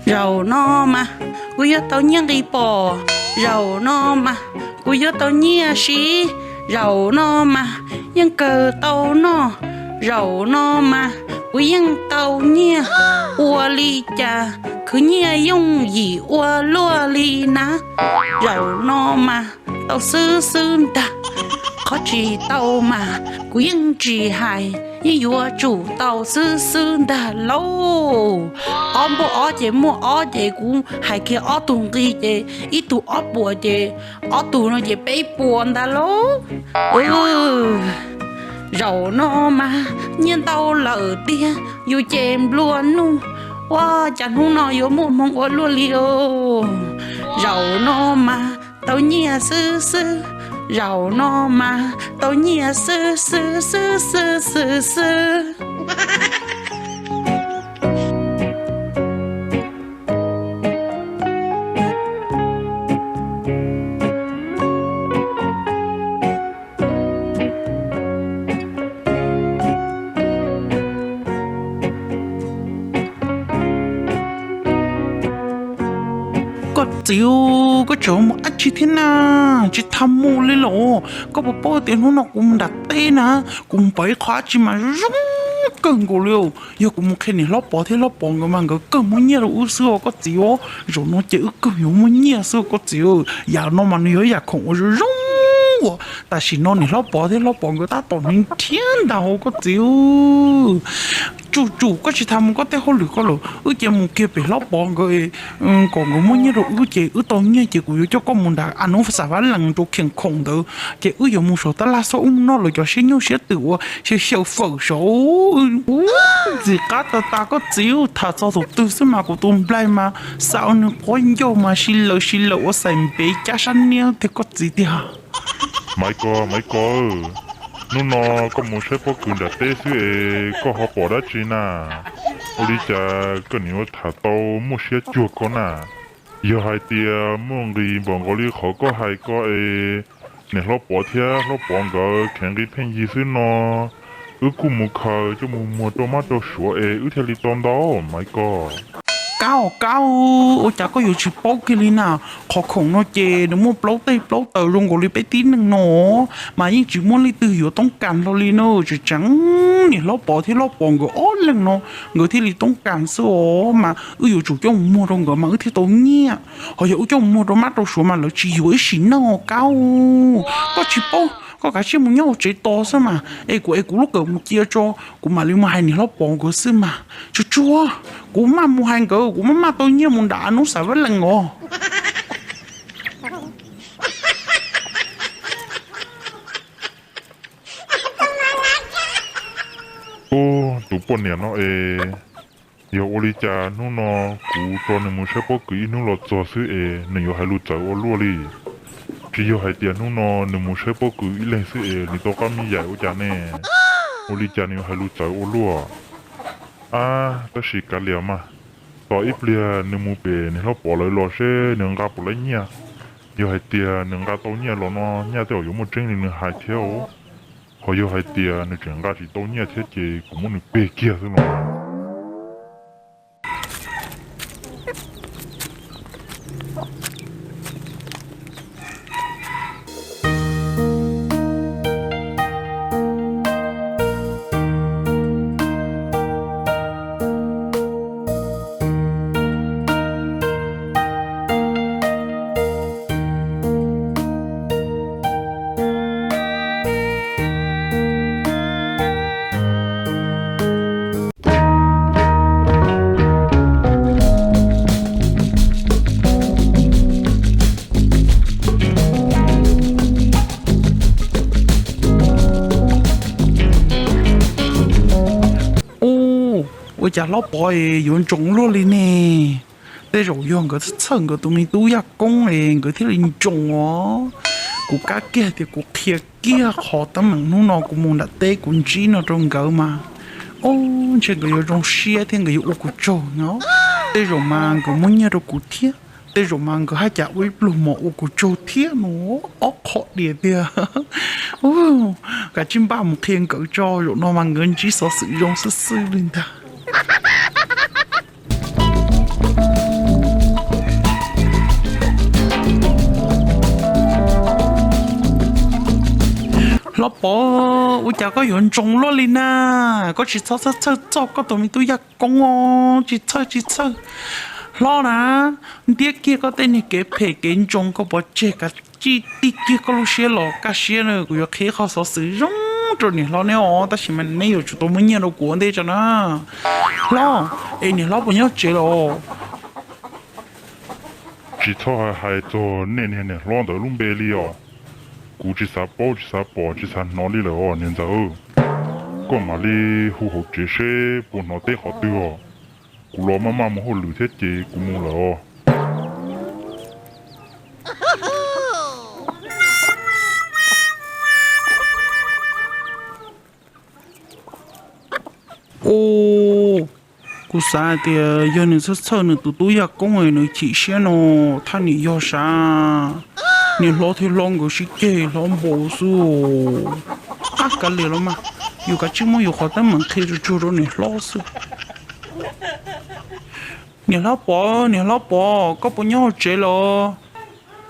Zaum no mas kuv yuav tau nyiaj nqi pom, zaum no mas kuv yuav tau nyiaj siv, zaum no mas yeej kawg tau noj, zaum no mas kuv yeej tau nyiaj. Ua li cas khwv nyiaj yooj yim ua luaj li na? Zaum no mas tau xwb xwb ntag, qhov tsis tau mas kuv yeej tsis hais, yeej yuav tsum tau xwb xwb ntag lauj. Ob npuaj ob ces muaj ob ces kuv hais kiag ob tug nqi ces ib tug ob puas ces ob tug no ces peb puas ntag lauj. Zaum no mas nyiaj ntau lawm tiag, yus ces nplua nuj. Ua cas hnub no yuav muaj hmoo ua luaj li os. Zaum no mas tau nyiaj xwb xwb, zaum no mas tau nyiaj xwb xwb xwb xwb xwb xwb. Koj txiv, koj tseem mus dab tsi thiab na? Tsis tau mus li los? Koj puas paub tias hnub no kuv mus nram teb na, kuv mus pom ib qho dab tsi mas zoo kawg nkaus li. Yog kuv mus qhia niam hlob Pov thiab hlob Pov nkawd mas nkawd kawg muaj nyiaj rau wb xwb os koj txiv os. Zaum no ces wb kawg yuav muaj nyiaj xwb os koj txiv. Yam no mas nws yog ib yam khoom uas zoo zoo uas tam sim no niam hlob Pov thiab hlob Pov nkawd tab tom nrhiav ntag os koj txiv. Tsum tsum koj tsis tau mus koj tej hauj lwm koj lawm, wb cia mus kiag pem hlob Pov nkawd kom nkawd muab nyiaj rau wb ces wb tau nyiaj ces kuv yuav coj koj mus nram a nub xav vaj lees rau khiam khoom ntawd ces wb yuav mus saum tab laj xob ub noj lawv cov siab nyuj siab twm uas xyaw xyaw fawm saud. Ntxim qab tas tas koj txiv, tham txog thaum twg xwb mas kuv tus nplaig mas xa ua nws quab ncauj mas si lawm si lawm ua xaim npev cab sab niab tiag koj txiv tiag. Maiv Kos, Maiv Kos, hnub no koj mus saib pob kws nram teb xwb es koj ho pom dab tsi na? Ua li cas koj nim ua tham tau muaj siab cuag koj na? Yog hais tias muaj nqis npaum nkaus li qhov koj hais ko es niam hlob Pov thiab hlob Pov nkawd kheev nqi pheej yig xwb no, wb kuj mus khaws coj mus muag rau mab rau suav es wb thiaj li tau ntau, Maiv Kos. Kab os Kab, ua cas koj yuav tsis paub kiag li na? Qhov khoom no ces nws muaj plaub teg plaub taws zoo nkaus li peb tib neeg no, mas yeej tsis muaj leej twg yuav toob kas hlo li na. Tseem tseem niam hlob Pov thiab hlob Pov nkawd ob leeg no nkawd thiaj li toob kas xwb os. Mas wb yuav tsum coj mus muag rau nkawd mas wb thiaj tau nyiaj. Ho yog wb coj mus muag rau mab rau suav mas lawv tsis yuav ib sim neej os Kab. Koj tsis paub, koj kav tsij mus nyob hauv tsev tos xwb mas es kuv es kuv lub kawm mus cia tso, kuv mam li mus hais niam hlob Pov nkawd xwb mas. Tsuag tsuag, kuv maj mus hais nkawd kuv maj maj tau nyiaj mus nram a nub xav vaj lees os. Ub, tus poj niam no es, yog ua li cas hnub no kuv tso nws mus saib pob kws ib hnub los txog xwb es nws yuav hais lus txawv ua luaj li? Tsis yog hais tias hnub no nws mus saib pob kws ib leeg xwb es nws tau qab me yaim ua cas ne? Ua li cas nws yuav hais lus txawv ua luaj? Ab, tab sis kav liam mas, tos ib pliag nws mus pem niam hlob Pov lawv los seb nws nqa puas laib nyiaj. Yog hais tias nws nqa tau nyiaj los no nyaj tej zaum yuav muaj tseeb li nws hais thiab os. Ho yog hais tias nws tseem nqa tsis tau nyiaj thiab ces kuv muab nws peg kiag xwb los. Ub, ua cas hlob Pov es yuav ntsoov luaj li ne? Tej zaum yog nkawd txhawj nkawd tus me tub Yaj Koob es nkawd thiaj li ntsoov os. Kuv kab kiag tias kuv qhia kiag qhov teeb meem hnub no kuv mus nram teb kuv ntsib no rau nkawd mas, Ob, ntshe nkawd yuav zoo siab thiab nkawd yuav ua kuv tsaug no. Tej zaum mas nkawd muab nyiaj rau kuv thiab, tej zaum mas nkawd haj cas ua ib pluag mos ua kuv tsaug thiab no. Ob qho dias tiag. Kav tsij npaj mus qhia nkawd tso, zaum no mas nkawd ntsib xov xwm zoo xwb xwb li ntag. Hlob Pov, ua cas koj yuav ntsoov luaj li na? Koj tsis txhob txhawj txog koj tus me tub Yaj Koob os, tsis txhawj tsis txhawj. Hlob na, ntiab kiag koj tej niag kev phem kev ntsoov koj pov tseg, kav tsij tig kiag koj lub siab los kaj siab na, kuv yuav qhia qhov xov xwm zoo rau niam hlob neb os, tab sis mas neb yuav tsum tau muab nyiaj rau kuv ua ntej tso na. Hlob, es niam hlob puas nyob tsev los? Tsis txhob hais txog nej niag niam hlob ntawd lub npe li os. Kuv tsis xav paub tsis xav pom tsis xav hnov li lawm os niam ntxawm. Koj mam li hu hauv tsev seb puas hnov teb qhov twg os. Kuv los maj maj mus hauj lwm thiab ces kuv mus lawm os. Ua, kuv xav hais tias yog nws txhawj txhawj nws tus tub Yaj Koob es nws chim siab no, thaj niam yog sav. Niam hlob thiab hlob nkawd sib ceg hlob npaum xwb. Ab, kav liam los mas, yus kav tsij muab yus qhov teeb meem qhia tsuag tsuag rau niam hlob xwb. Niam hlob Pov, niam hlob Pov, koj puas nyob hauv tsev los?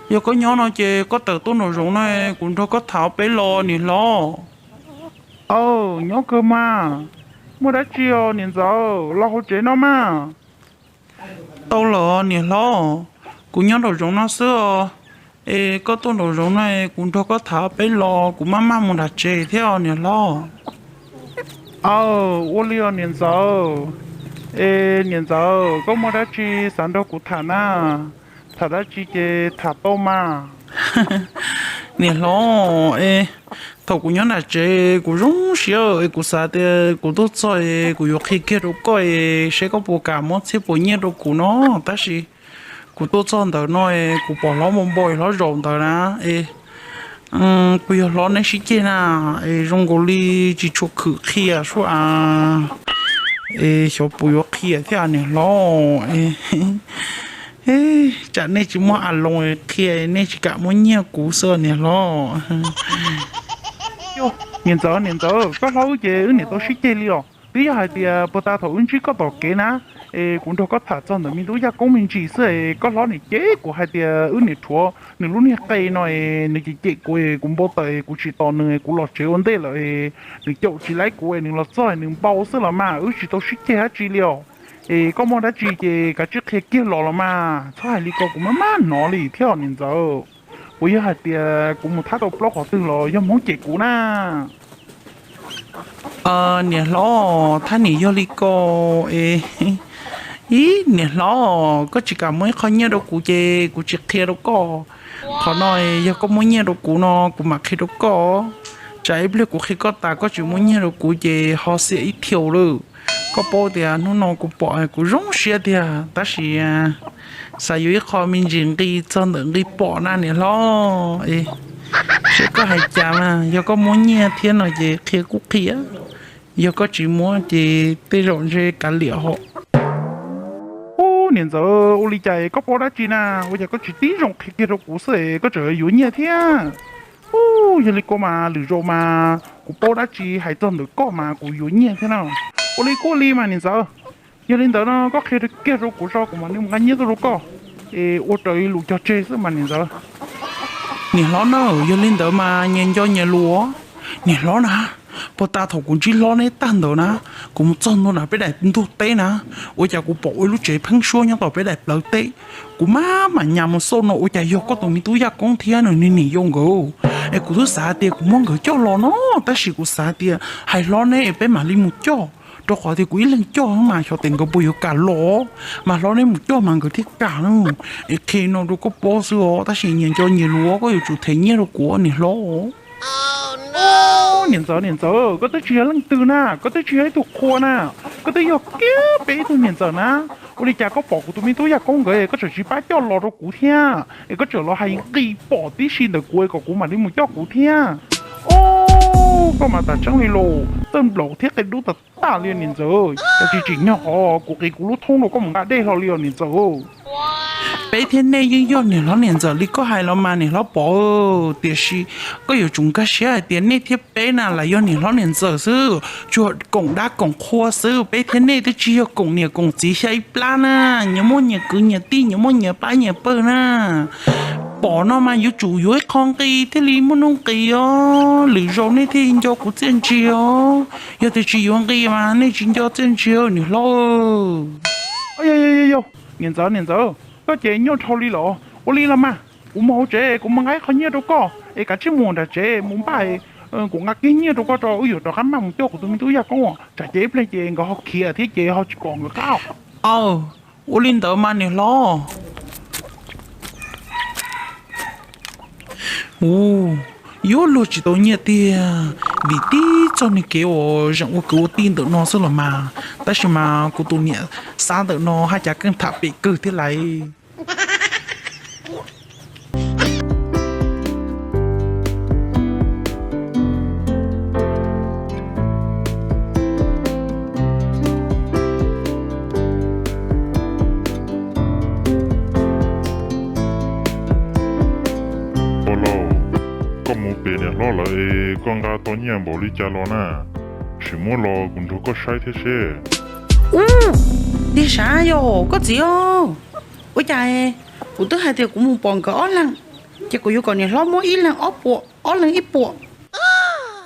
Yog koj nyob no ces koj tawm tuaj nraum zoov na, kuv nrog koj tham ob peb los niam hlob. Aw, nyob kawg mas. Muaj dab tsi os niam ntxawm, los hauv tsev no mas. Tau lawm niam hlob, kuv nyob nraum zoov no xwb os. Es koj tuaj nraum zoov no kuv nrog koj tham ob peb los, kuv maj maj mus nram tsev thiab os niam hlob. Aw, ua li os niam ntxawm. Es niam ntxawm, koj muaj dab tsi xav nrog kuv tham na? Tham dab tsi ces tham tau mas. Niam hlob, es thaum kuv nyob nram tsev kuv zoo siab es kuv xav tias kuv tuaj txog es kuv yuav qhia kiag rau koj es seb koj puas kam muab txhiab puas nyiaj rau kuv no, tab sis kuv tuaj txog ntawm no es kuv pom hlob npau npau hlob zaum ntawd na. Es puas yog hlob neb sib ceg na? Es zoo nkaus li tsis tshua khwm qhia sua a. Es xyov puas yuav qhia thiab niam hlob. Tsam nej tsis muaj a loos qhia nej tsis kam muab nyiaj kuv xwb niam hlob. Niam ntxawm, niam ntxawm, koj hlob wb ces wb niam tau sib ceg li os. Twb yog hais tias puag ta thaum wb ntsib koj tom kev na, es kuv nrog koj tham txog ntawm me tub Yaj Koob me ntsis xwb es koj hlob niam cem kuv hais tias wb niam rhuav nws lub niag qe no es nws cem cem kuv es kuv npau taws es kuv tsis tos nws es kuv los tsev ua ntej lawm es nws caum tsis laib kuv es nws los txog es nws npau xwb los mas wb tsis tau sib ceg dab tsi li os. Es koj muaj dab tsi ces kav tsij qhia kiag los los mas, txhob hais li ko kuv maj maj hnov li thiab niam ntxawm. Puas yog hais tias kuv mus thab tau plaub qhov twg los yog Hmoob cem kuv na? Niam hlob, thaj niam yog li ko es, ib niam hlob, koj tsis kam muab ib qho nyiaj rau kuv ces kuv tsis qhia rau koj. Qhov no yog koj muab nyiaj rau kuv no kuv mam qhia rau koj. Tsam ib pliag kuv qhia koj tas koj tsis muab nyiaj rau kuv ces ho xiam ib thiaus lawm. Koj paub tias hnub no kuv pom kuv zoo siab tiag tab sis xav yuav ib qho me ntsis nqi txog ntawm nqi pom na niam hlob. Seb koj hais cas mas yog koj muab nyiaj thiab no ces qhia kuj qhia, yog koj tsis muab ces tej zaum ntshe kav liam hos. Ub, niam ntxawm, ua li cas koj paub dab tsi na? Ua cas koj tsis tib zoo qhia kiag rau kuv xwb es koj tseem yuav nyiaj thiab? Ub, yog li ko mas lwm zaus mas kuv paub dab tsi hais txog ntawm koj mas kuv yuav nyiaj thiab na. Ua li kuj li mas niam ntxawm. Yog li ntawd no koj qhia kiag rau kuv tso kuv mam li mus nqa nyiaj tuaj rau koj, es ua raws li lus cog tseg xwb mas niam ntxawm. Niam hlob na, yog li ntawd mas nyias nco nyias lus. Niam hlob na, puag ta thaum kuv ntsib hlob neb tag ntawd na, kuv mus txog ntua nram peb daim ntug teb na, ua cas kuv pom ua ib lub tsev pheeb suab nyob tom peb daim plawv teb. Kuv maj mam nyas mus xauj no ua cas yog koj tus me tub Yaj Koob thiab nws niam yau nkawd. Es kuv twb xav tias kuv muab nkawd coj los no, tab sis kuv xav tias hais hlob neb es peb mam li mus coj, rau qhov tias kuv ib leeg coj mas xyov tes nkawd puas yuav kam los, mas hlob neb mus coj mas nkawd thiaj kam na. Es qhia no rau koj paub xwb os, tab sis nyias nco nyias lus, koj yuav tsum them nyiaj rau kuv niam hlob. Niam ntxawm, niam ntxawm, koj twb tsis yog leej twg na, koj twb tsis yog ib tug qhua na, koj twb yog kiag peb ib tug niam ntxawm na. Ua li cas koj pom kuv tus me tub Yaj Koob nkawd es koj tseem tsis pab coj los rau kuv thiab, es koj tseem los hais nqi pom tib si ntawm kuv es kom kuv mam li mus coj kuv thiab? Ub, koj mas tam tseeb li los. tawj nplaum thiab qe dub tag tag li niam ntxawm. Cas tsis tsim nyog qhov kuv qiv kuv lub thoob rau koj mus nqa dej hlo li os niam ntxawm. Peb thiab nej yeej yog niam hlob niam ntxawm li koj hais los mas niam hlob Pov, tiam sis koj yuav tsum nkag siab hais tias nej thiab peb na lam yog niam hlob niam ntxawm xwb, tsuas koom dab koom qhua xwb, peb thiab nej twb tsis yog koom niam koom txiv xya ib plab na, nyias muaj nyias kwv nyias tij, nyias muaj nyias pab nyias pawg na. Pom no mas yuav tsum yuav ib qho nqi thiaj li muaj nuj nqis os, lwm zaus nej thiaj nco kuv txiaj ntsig os. Yog tias tsis yuav nqi mas nej tsis nco txiaj ntsig niam hlob. Yog, niam ntxawm, niam ntxawm, koj ces nyuaj dhau li los. Ua li los mas, kuv mus hauv tsev kuv mus nqa ib qho nyiaj rau koj es kav tsij mus nram tsev mus npaj, kuv nqa kiag nyiaj rau koj tso wb yuav rov qab maj mus coj kuv tus me tub Yaj Koob. Tsam ces ib pliag ces nkawd ho khiav thiab ces ho tsis pom nkawd qab. Aw, ua li ntawd mas niam hlob. Ua, yuav luag tsis tau nyiaj tiag, vim tib txoj niag kev uas zeem ua kwv ua tij ntawm no xwb los mas. Tab sis mas kuv tus niam xav ntawm no haj cas keej tham pem kawg thiab lais. Pog laus, koj mus pem niam hlob lawv es koj nqa tau nyiaj npaum li cas los na? Sim muab los kuv nrog koj saib thiab seb. Ub, tiag sav yog koj txiv os. Ua cas kuv twb hais tias kuv mus pom nkawd ob leeg, ces kuv yuav kom niam hlob muab ib leeg ob puas, ob leeg ib puas,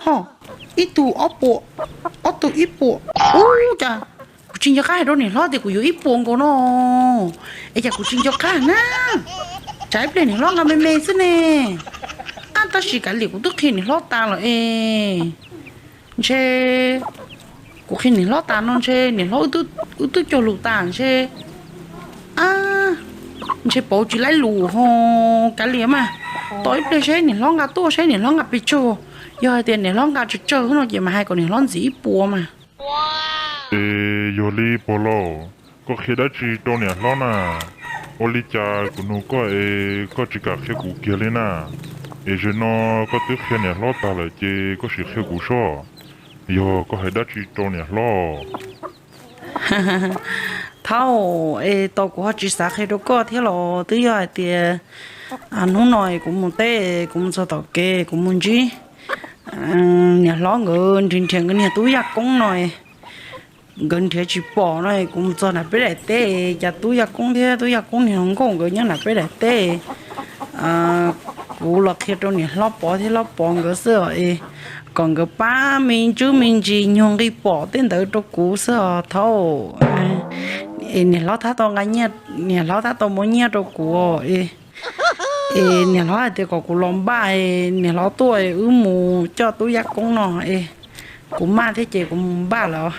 ho ib tug ob puas, ob tug ib puas. Ub, cas kuv tsis nco qab hais rau niam hlob tias kuv yuav ib puas nkaus no, es cas kuv tsis nco qab na? Tsam ib pliag niam hlob nqa me me xwb ne. Ab, tab sis kav liam, kuv twb qhia niam hlob tas lawm es. Ntshe kuv qhia niam hlob tas no ntshe niam hlob wb twb cog lus tas ntshe. Ab, ntshe pauv tsis laib lus ho. Kav liam mas, tos ib pliag seb niam hlob nqa tuaj, seb niam hlob nqa pes tsawg. Yog hais tias niam hlob nqa tsawg tsawg no ces mas hais kom niam hlob ntxiv ib puas mas. Es yog li pog laus, koj qhia dab tsi rau niam hlob na? Ua li cas kuv nug koj es koj tsis kam qhia kuv kiag li na? Es zaum no koj twb qhia niam hlob tag lawm ces koj sim qhia kuv soj, yog koj hais dab tsi rau niam hlob. Thaub, es tos kuv ho tsis xav qhia rau koj thiab los twb yog hais tias hnub no kuv mus teb, kuv mus txog tom kev kuv mus ntsib niam hlob nkawd nrhiav nrhiav nkawd niag tub Yaj Koob no, nkawd nrhiav tsis pom no, kuv mus txog nram peb daim teb, cas tub Yaj Koob thiab tub Yaj Koob niag hluas nkauj nkawd nyob nram peb daim teb. Kuv los qhia rau niam hlob Pov thiab hlob Pov nkawd xwb os, es kom nkawd pab me ntsuj me ntsis nyuag nqi pom tej ntawd rau kuv xwb os Thaub. Es niam hlob tab tom nqa nyiaj, niam hlob tab tom muab nyiaj rau kuv, es niam hlob hais tias kom kuv los npaj, niam hlob tuaj wb mus coj tub Yaj Koob no, es kuv maj thiab ces kuv mus npaj lawm.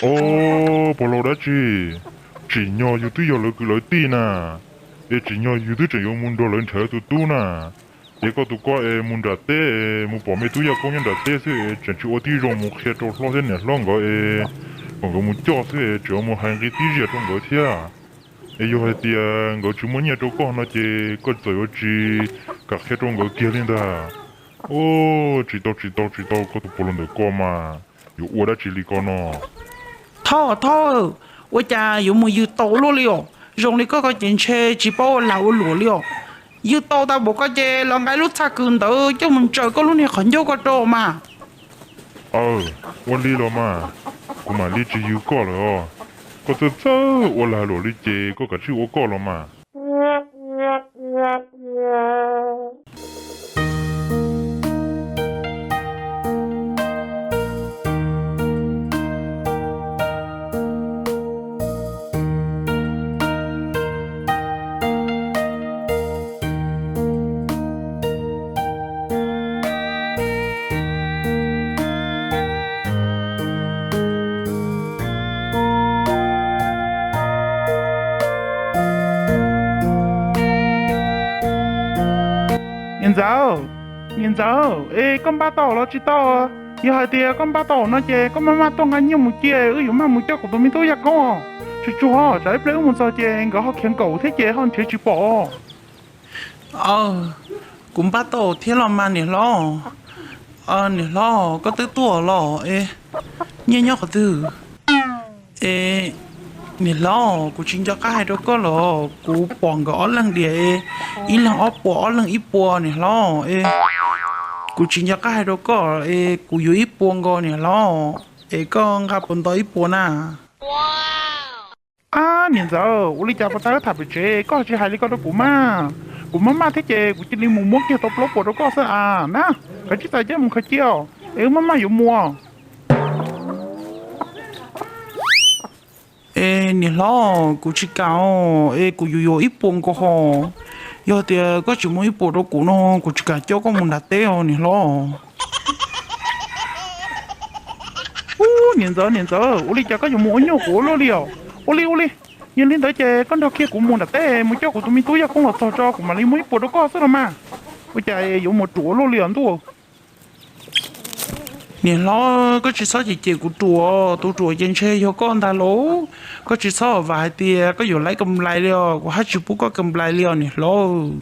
Ob, pog laus dab tsi, tsim nyog yus twb yog lawv kwv lawv tij na, es tsim nyog yus twb tseem yuav mus nrog lawv nrhiav tus tub na. Es koj tus ko es mus nram teb es mus pom me tub Yaj Koob nyob nram teb xwb es tseem tsis ua tib zoo mus qhia rau hlob thiab niam hlob nkawd es kom nkawd mus coj xwb es tseem yuav mus hais nqi tib ziag rau nkawd thiab. Es yog hais tias nkawd tsis muaj nyiaj rau koj no ces koj txawm yuav tsis kam qhia rau nkawd kiag li ntag. Ub, tsis tau tsis tau tsis tau, koj tus pog laus ntawm ko mas yuav ua dab tsi li ko no? Thaub, Thaub, ua cas yuav mus yws tau luaj li os? Zoo li koj ko ces ntshe tsis paub ua lag ua luam li os. Yws tau tas npaum ko ces los nqa ib lub txhaj kws ntawd coj mus ntsaws koj lub niag qhov ncauj ko rau mas. Aw, ua li los mas, kuv mam li tsis yws koj lawm os. Koj txawj txawj ua lag luam li ces koj kav tsij ua koj los mas. Niam ntxawm, niam ntxawm, es koj npaj tau los tsis tau? Yog hais tias koj npaj tau no ces koj maj maj tuaj nqa nyiaj mus cia, wb yuav maj mus coj kuv tus me tub Yaj Koob. Tsuag tsuag, tsam ib pliag wb mus txog ces nkawd ho khiav nkaum thiab ces ho nrhiav tsis pom. Aw, Kuv npaj tau thiab los mas niam hlob. Niam hlob, koj twb tuaj los es nyiaj nyob qhov twg? Es niam hlob, kuv tsis nco qab hais rau koj los kuv pom nkawd ob leeg diam es ib leeg ob puas ob leeg ib puas niam hlob es kuv tsis nco qab hais rau koj es kuv yuav ib puas nkaus niam hlob, es koj nqa puas nto ib puas na? Ab niam ntxawm, ua li cas puas tag wb tham pem tsev koj tsis hais li ko rau kuv mas? Kuv maj maj thiab ces kuv cia li mus muab kiag tau plaub puas rau koj xwb a na. Khaws tsib txais coj mus khaws cia es wb maj maj yuav mus. Es niam hlob, kuv tsis kam os, es kuv yuav yuav ib puas nkaus ho. Yog tias koj tsis muab ib puas rau kuv no kuv tsis kam coj koj mus nram teb os niam hlob. Ub niam ntxawm, niam ntxawm, ua li cas koj yuav mus ua nyuaj kuv ua luaj li os? Ua li ua li, yog li ntawd ces koj nrog kiag kuv mus nram teb mus coj kuv tus me tub Yaj Koob los txog tso kuv mam li muab ib puas rau koj xwb los mas. Ua cas yuav mus ruam ua luaj li os ntuj? Niam hlob, koj tsis txhob cem cem kuv ruam, tus ruam ces ntshe yog koj ntag lauj. Koj tsis txhob vam hais tias koj yuav laib kam nplais li os, kuv haj tsis pub koj kam nplais li os niam hlob.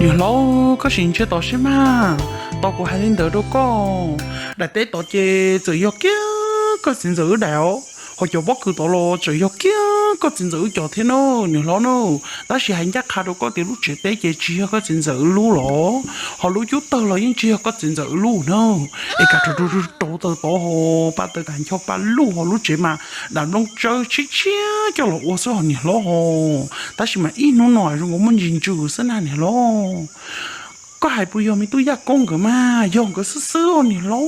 Niam hlob, koj sim ntsia tom seb mas, tos kuv hais li ntawd rau koj. Daim teb tod ces txawm yog kiag koj txiv ntxawm wb daim os, ho cov pob kws tod los txawm yog kiag koj txiv ntxawm wb cov thiab na, niam hlob na. Tab sis hais ncaj qha rau koj tias lub tsev teb ces tsis yog koj txiv ntxawm wb lub los, ho lub cub tawg los yeej tsis yog koj txiv ntxawm wb lub na. Es kav tsij rauv taws tod ho, paj taws kav ncho paj lug ho, lub tsev mas dam nplooj tsawb tshiab tshiab coj los ua xwb ho niam hlob ho. Tab sis mas ib hnub no zoo nkaus muaj ntsis ntsws xwb na niam hlob. Koj hais puas yog me tub Yaj Koob nkawd mas? Yog nkawd xwb xwb os niam hlob.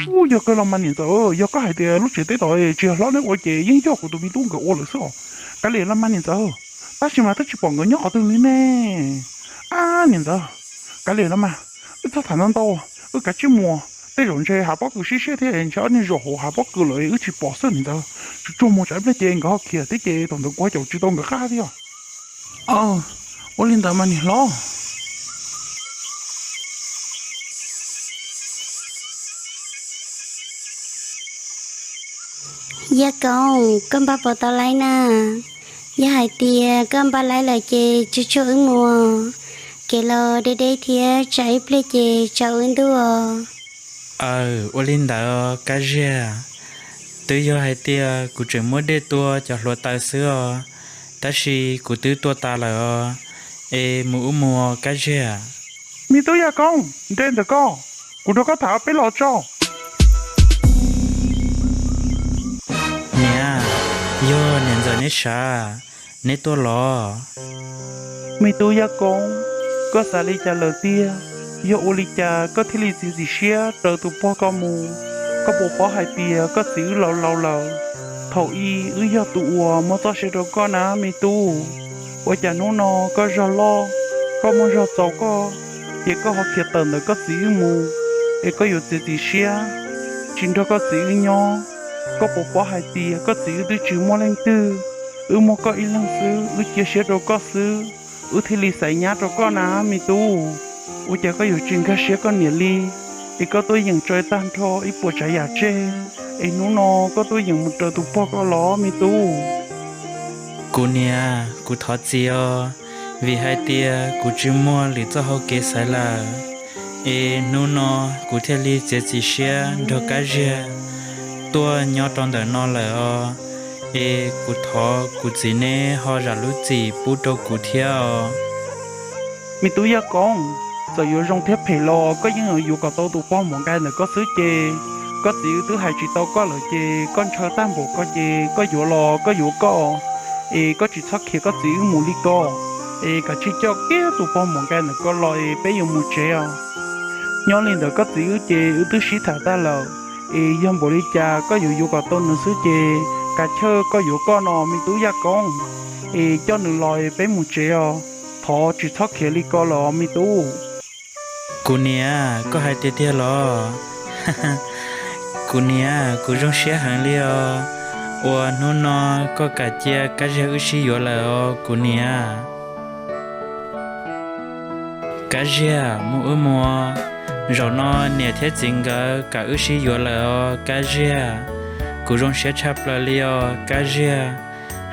Ub, yog kawg los mas niam ntxawm, yog koj hais tias lub tsev teb tod tsis yog hlob neb ua ces yeej yog kuv tus me tub nkawd ua lawm xwb os. Kav liam los mas niam ntxawm, tab sis mas twb tsis pom nkawd nyob qhov twg li ne. Ab niam ntxawm, kav liam los mas, wb txhob tham ntau ntau, wb kav tsij mus, tej zaum ntshe hav pob kws siab siab thiab ntshe ob niag zaum hauv hav pob kws lawm wb tsis pom xwb niam ntxawm. Tsuag tsuag mus tsam ib pliag ces nkawd ho khiav thiab ces thaum ntawd kuv ho caum tsis tau nkawd qab thiab. Aw, ua li ntawd mas niam hlob. Yaj Koob, koj npaj puas tau laib na? Yog hais tias koj npaj laib lawm ces tsuag tsuag wb mus, kev los deb deb thiab tsam ib pliag ces tsaus wb ntuj os. Aw, ua li ntawd Kab Ziag. Twb yog hais tias kuv tseem muab dej tua cov hluav taws xwb os, tab sis kuv twb tua tas lawm os, es mus wb mus Kab Ziag. Me tub Yaj Koob, nres ntawm koj, kuv nrog koj tham ob peb los tso. Niam, yog niam ntxawm neb sav, neb tuaj los. Me tub Yaj Koob, koj xav li cas lawm tiag? Yog ua li cas koj thiaj li txiav txim siab raws tus pog koj mus? Koj puas paub hais tias koj txiv wb laus laus lawm? Thaum ub wb yog tus uas muab txoj sia rau koj na me tub. Ua cas hnub no koj zog loj, koj muaj zog txaus koj, ces koj ho khiav tawm ntawm koj txiv wb mus, es koj yuav txiav txim siab tsis nrog koj txiv wb nyob? Koj puas paub hais tias koj txiv wb twb tsis muaj leej twg, wb muaj koj ib leeg xwb, wb cia siab rau koj xwb. wb thiaj li xaiv nyab rau koj na me tub. Ua cas koj yuav tsis nkag siab koj niam li, es koj tuaj yeem tso tag nrho ib puas tsav yam tseg, es hnub no koj tuaj yeem mus raws tus pog koj los me tub? Kuv niam, kuv thov txim os, vim hais tias kuv tsis muaj lwm txoj hau kev xaiv lawm, es hnub no kuv thiaj li txiav txim siab nrog Kab Ziag tuaj nyob rau ntawm no lawm os. Es kuv thov kuv txiv neb ho zam lub txim pub rau kuv thiab os. Me tub Yaj Koob, txawm yuav zoo thiab phem los koj yeej yuav kom tau tus pog Muas Nkais ntawm koj xwb ces, koj txiv wb twb hais tsis tau koj lawm ces koj ntshaw tag npaum ko ces koj yuav los koj yuav koj, es koj tsis txhob khiav koj txiv wb mus li ko, es kav tsij coj kiag tus pog Muas Nkais ntawm koj los es peb yuav mus tsev os. Nyob li ntawd koj txiv wb ces wb twb sib tham tag lawm, es yog npaum li cas koj yuav yuav kom tau nws xwb ces, kav chawj koj yuav koj no me tub Yaj Koob, es coj nws los es peb mus tsev os, thov tsis txhob khiav li ko lawm me tub. Kuv niam, koj hais tiag tiag los? Kuv niam, kuv zoo siab heev li os uas hnub no koj kam cia Kab Ziag wb sib yuav lawm os kuv niam. Kab Ziag, mus wb mus, zaum no niam thiab txiv nkawd kam wb sib yuav lawm os Kab Ziag. Kuv zoo siab tshaj plaws li os Kab Ziag,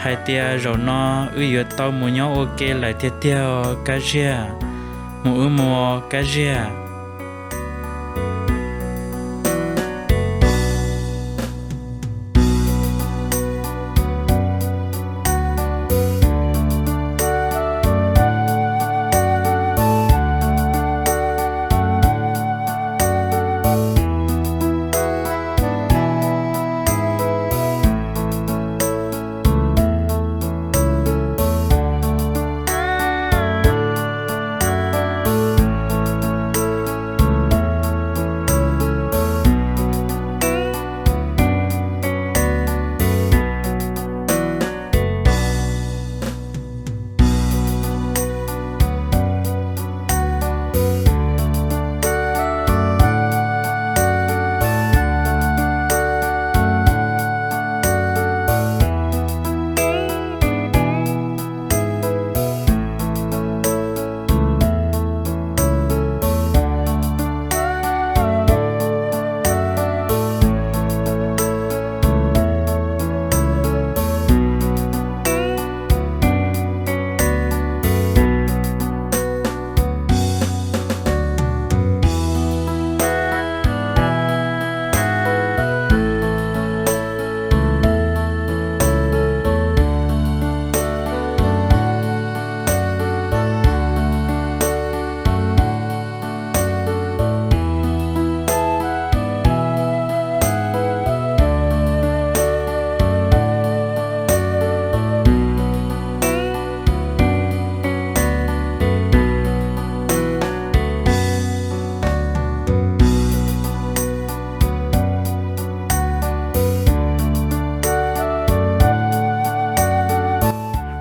hais tias zaum no wb yuav tau mus nyob ua ke lawm tiag tiag os Kab Ziag. Mus wb mus Kab Ziag.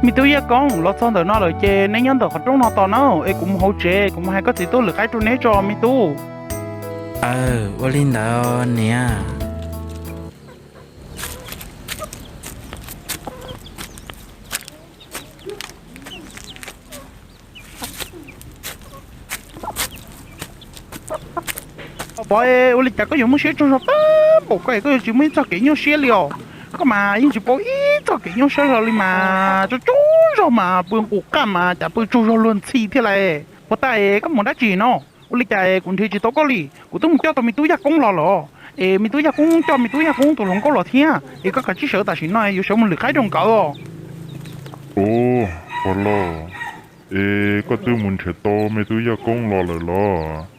Me tub Yaj Koob, los txog ntawm no lawm ces neb nyob ntawm qhov rooj no tos na, es kuv mus hauv tsev kuv mus hais koj txiv tuaj lwm qaib rau neb tso me tub. Aw, ua li ntawd niam. Pov, ua li cas koj yuav muaj siab tsaug zog tag npaum ko es koj yuav tsis muaj ib txoj kev nyuaj siab li os? Koj mas yeej tsis paub ib txoj kev nyuaj siab zog li mas, tsaug tsaug zog mas pw nqus qaj mas cas pw tsaug zog luag ntxhi thiab lauj. Puas tas es koj mus dab tsi no? Ua li cas es kuv nrhiav tsis tau koj li? Kuv twb mus coj tau me tub Yaj Koob los lawm, es me tub Yaj Koob coj me tub Yaj Koob tus hluas nkauj los thiab, es koj kav tsij sawv tam sim no yuav sawv mus lwm qaib rau nkawd os. Ub, pog laus, es koj twb mus nrhiav tau me tub Yaj Koob los lawm los?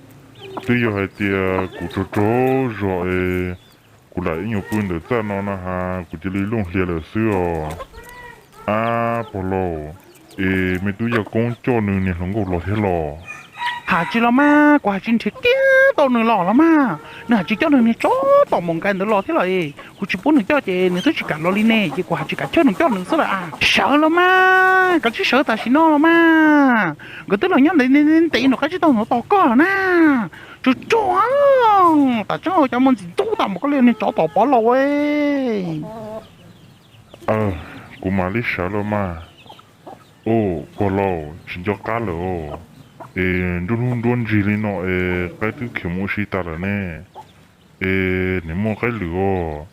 Twb yog hais tias kuv tsaug tsaug zog es kuv lam ib nyuag pw ntawm txaj no na has kuv cia li looj hlias lawm xwb os. Ab pog laus, es me tub Yaj Koob coj nws niag hluas nkauj los thiab los? Hais tsis los mas, kuv hais tsis nrhiav kiag tau nws los los mas, nws hais tsis coj nws niag tsov tom mus nkaus ntawd los thiab los es kuv tsis pub nws coj ces nws twb tsis kam los li ne, ces kuv hais tsis kam coj nws coj nws xwb los as. Sawv los mas, kav tsij sawv tam sim no los mas. Nkawd twb los nyob ntev ntev nram qab tsib taug ntawd tos koj na. Tsuag tsuag, tam tseeb cov muaj ntxim ntub tas mus koj li niag tsov tom pov laus. Kuv mam li sawv los mas. Au, pog laus, tsis nco qab lawm os. Es nruab hnub nruab ntsig li no es qaib twb khiav mus ua si tas lawm ne. Es nws muaj qaib lwm os.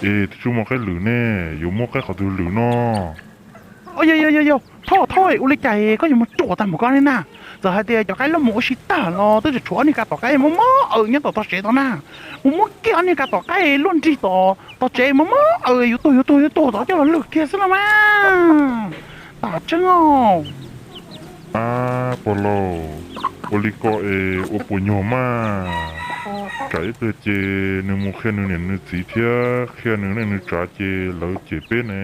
Es twb tsis muaj qaib lwm ne, yuav muab qaib qhov twg lwm no? Yog yog yog, Thoj Thoj, ua li cas koj yuav mus ruam tag npaum ko li na? Txawm hais tias cov qaib loj mus ua si tag los twb tseem tshuav ob niag kav tom qaib mob mob aws nyob tom tog tsev tod na. Mus muab kiag ob niag kav tom qaib luaj nrig tom tog tsev mob mob aws, yuav tuag yuav tuag yuav tuag tod coj los lwm kiag xwb los mas. Tam tseeb os. Ab, pog laus, ua li ko es ua puas nyuag mas? Tsam ib pliag ces nws mus qhia nws niam nws txiv thiab qhia nws neej nws tsav ces lawv cem peb ne.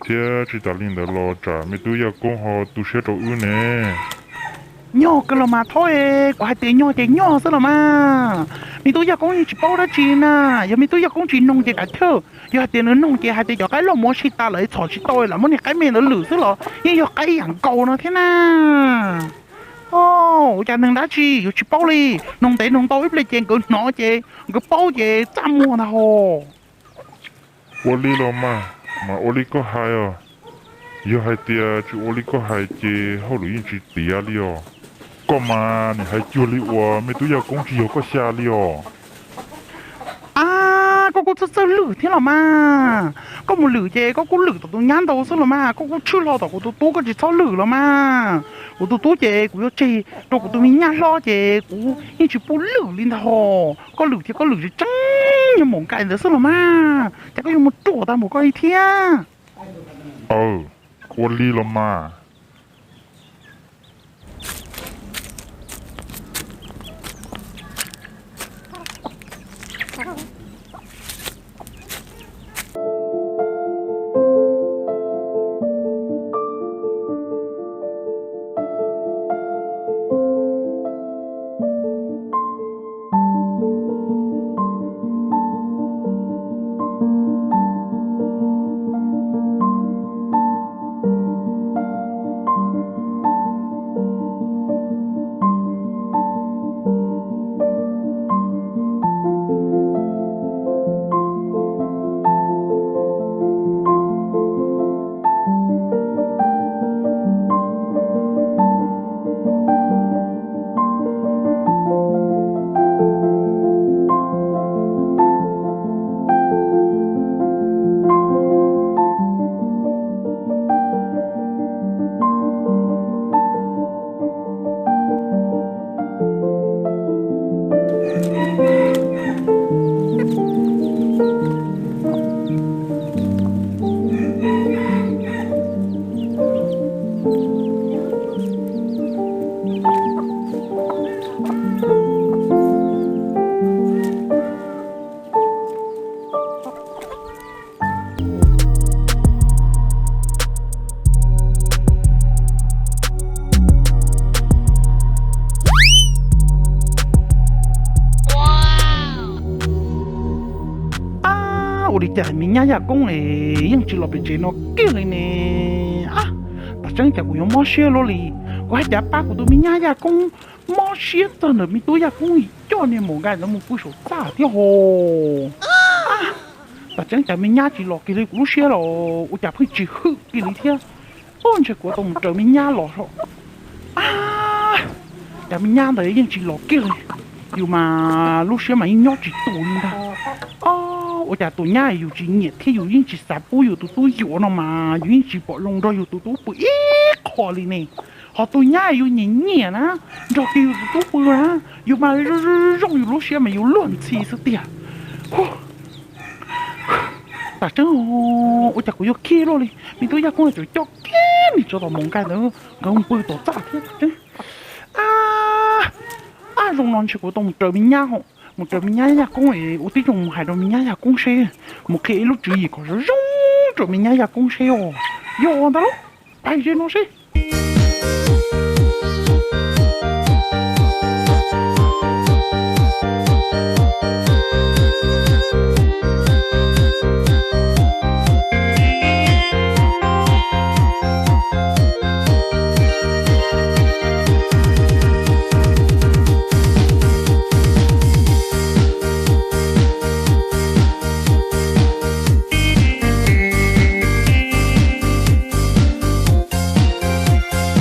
Thiab tsis tas li ntawd los tsam me tub Yaj Koob ho tu siab rau wb ne. Nyuag kawg los mas Thoj, kuv hais tias nyuag ces nyuag xwb los mas. Me tub Yaj Koob yeej tsis paub dab tsi na. Yog me tub Yaj Koob tsis noog ces kav chawj, yog hais tias nws noog ces hais tias cov qaib loj mus ua si tas lawm txhom tsis tau lawm muab niag qaib me ntawd lwm xwb los yeej yog qaib ib yam nkaus no thiab na. Ua cas neeg dab tsi yuav tsis paub li? Noog ntev noog ntau ib pliag ces nkawd hnov ces nkawd paub ces txaj muag ntag ho. Ua li los mas, mas ua li koj hais os. Yog hais tias tsis ua li koj hais ces hauj lwm yeej tsis tiav li os. Koj mas nim hais cuag li uas me tub Yaj Koob tsis yog koj xya li os. Ab, koj kuj txawj txawj lwm thiab los mas. Koj mus lwm ces koj kuj lwm tom tus nyab ntau xwb los mas, koj kuj tshwj hlo tom kuv tus tub, koj tsis txhob lwm los mas. Kuv tus tub ces kuv yuav tseg rau kuv tus me nyab hlob ces kuv yeej tsis pub lwm li ntag ho. Koj lwm thiab koj lwm tseeb tseeb nyuag maum nkais ntawd xwb los mas, cas koj yuav mus ruam tag npaum koj li thiab. Aw, ua li los mas. Ab, ua li cas me nyab Yaj Koob es yeej tsis los pem tsev no kiag li ne? Ab, tam tseeb cas kuv yuav mob siab luaj li. Kuv haj cav pab kuv tus me nyab Yaj Koob mob siab txog ntawm me tub Yaj Koob coj niag maum nkais ntawd mus pw saum txaj thiab ho. Ab, tam tseeb cas me nyab tsis los kiag li, kuv lub siab los ua cas pheej tsis hwm kiag li thiab. Ua ntshe kuv tau mus raws me nyab los. Ab, cas me nyab ntawd yeej tsis los kiag li, yus mas lub siab mas yeej nyob tsis tus li ntag. Ua cas tus nyab yus tsis nyiam thiab yus yeej tsis xav pub yus tus tub yuav no mas yus yeej tsis pom zoo nrog yus tus tub pw ib qho li ne. Ho tus nyab yus nyiam nyiam na, nrog kiag yus tus tub pw na, yus mas zoo zoo yus lub siab mas yus luag ntxhi xwb tiag. Tam tseeb, ua cas kuv yuav khib luaj li, me tub Yaj Koob tseem coj kiag niag tsov tom maum nkais ntawd nkawd mus pw tom txaj thiab tam tseeb. Ab, ab, zoo no ntshe kuv tau mus raws me nyab ho, mus raws me nyab Yaj Koob es ua tib zoo mus hais rau me nyab Yaj Koob seb, mus qhia ib lub tswv yim kom zoo zoo rau me nyab Yaj Koob seb os. Yog ntag lauj, pais ze no seb.